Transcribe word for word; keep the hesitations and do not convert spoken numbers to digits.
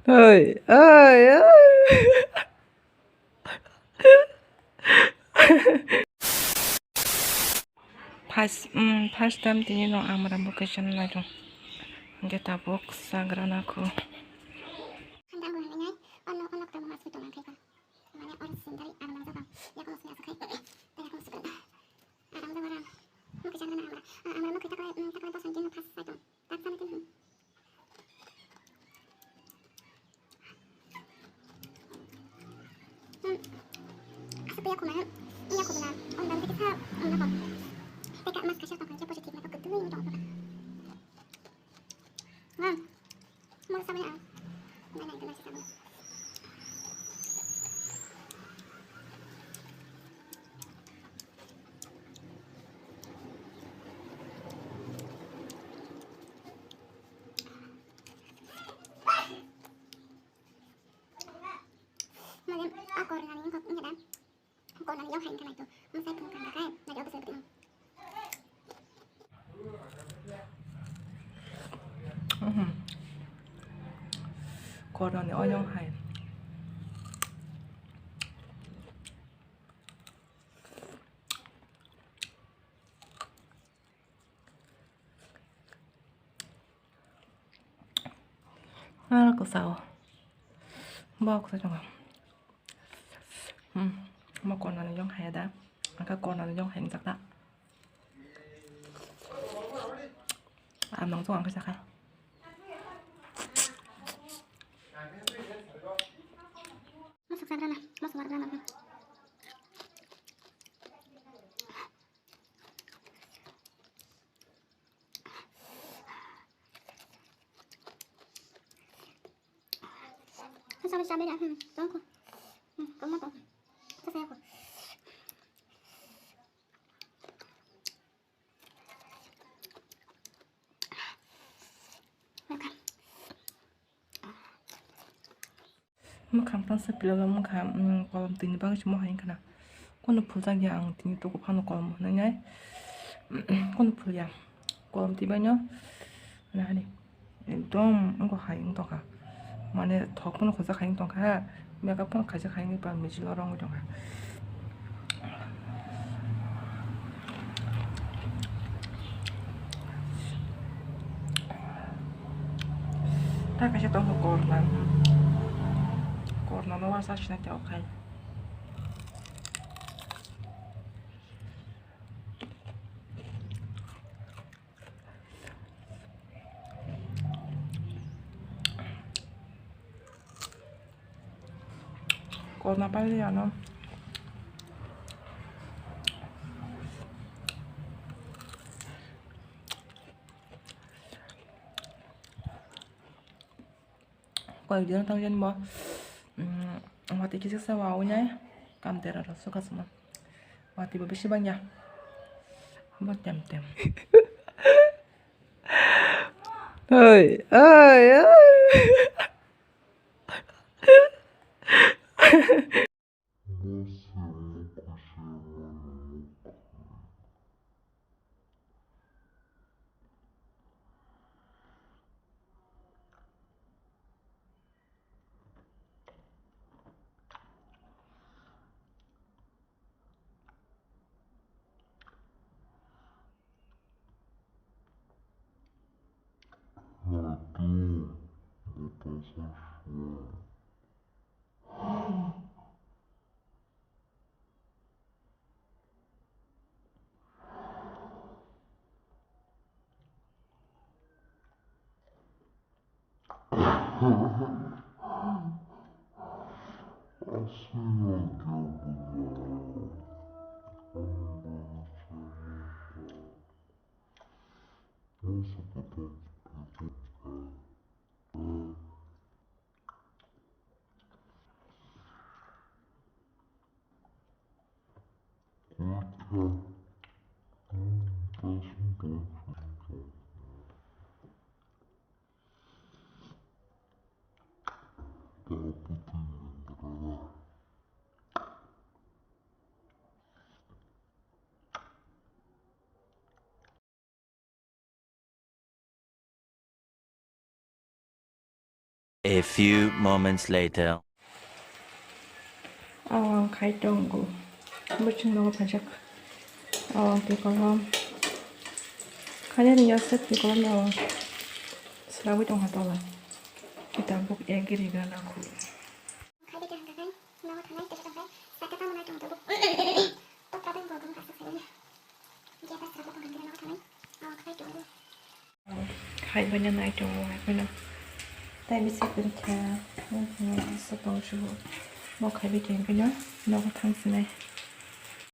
Oi, oi, oi. First, mm, first time tini no ang mara bo kaisa nai tong. Hingke tabuk sagra na kho. Handa ang bo hinai, ono, ono kotoma mas kotoma khai kha. Mane oro sindari ang nang jaba. Ya ko sila sakai. Ya ko sila. Ang jaba ra. Mo kaisa na ang ra. Ang ra mo kaisa kai, mm, kaisa kai bosan tini first time. Tak sana tini. Hmm. Asa pia kuma, iya kuma, on dan kita, on apa? Teka mas kasih tongkang je positif na pakai dulu ini dong. Nah, mau sama ya. Mana itu masih sama? Mane a corona ni wngkha wngkha da. Corona ni yong hai wngkha nai to. Mwsai phung kang kha kai nai office ni. Mhm. Corona ni o yong hai. Ah, kwsao. Bo kwsai tongo. Hmm, mo corona ni yong hai da. Angkha corona ni yong hai wngjak da. Ang nong jong ang khe sakha. Masuk sagrana, masuk sagrana. Sabi sabi dah, hmm, tunggu. Hmm, kamu apa? Saya apa? Mwkhang tangsa pilalo mwkhang, mm, kolom twi ni bagwi se mohai wngkha na. Kono phuljak ya ang tini tuku phano kolom hwnwi nai. Kono phulya. Kolom twi bai no. Nahani. Ekdom wngkha hai wng tongkha. Mane thok phano khojak hai wng tongkha. Makeup phano khaijak hai wngwi pang mechilo rongwi tongkha. Ta kaisa tongkha korna. Korna no wansuk sinai ta okhai. Korna pailiya no. Koyek din tang jen bo, mm, watwi kisa sa wawi nai, kam tera rok suka suma. Watwi bo bisi bangya. Bo tem tem. Oi, oi, oi. A few moments later. Aw, ang khai tongo. Bo chwng nogo phaijak. Aw, ang twi kolom. Khaina ni yasek twi kolom no. Srawi tong ha tola. Kita buk ek giri gana khu. Hai bana nai tongo, hai bana. Tai bisi kwrwi kha. Asa tong shu. Bo khai bi tong bino. Nogo thang sinai.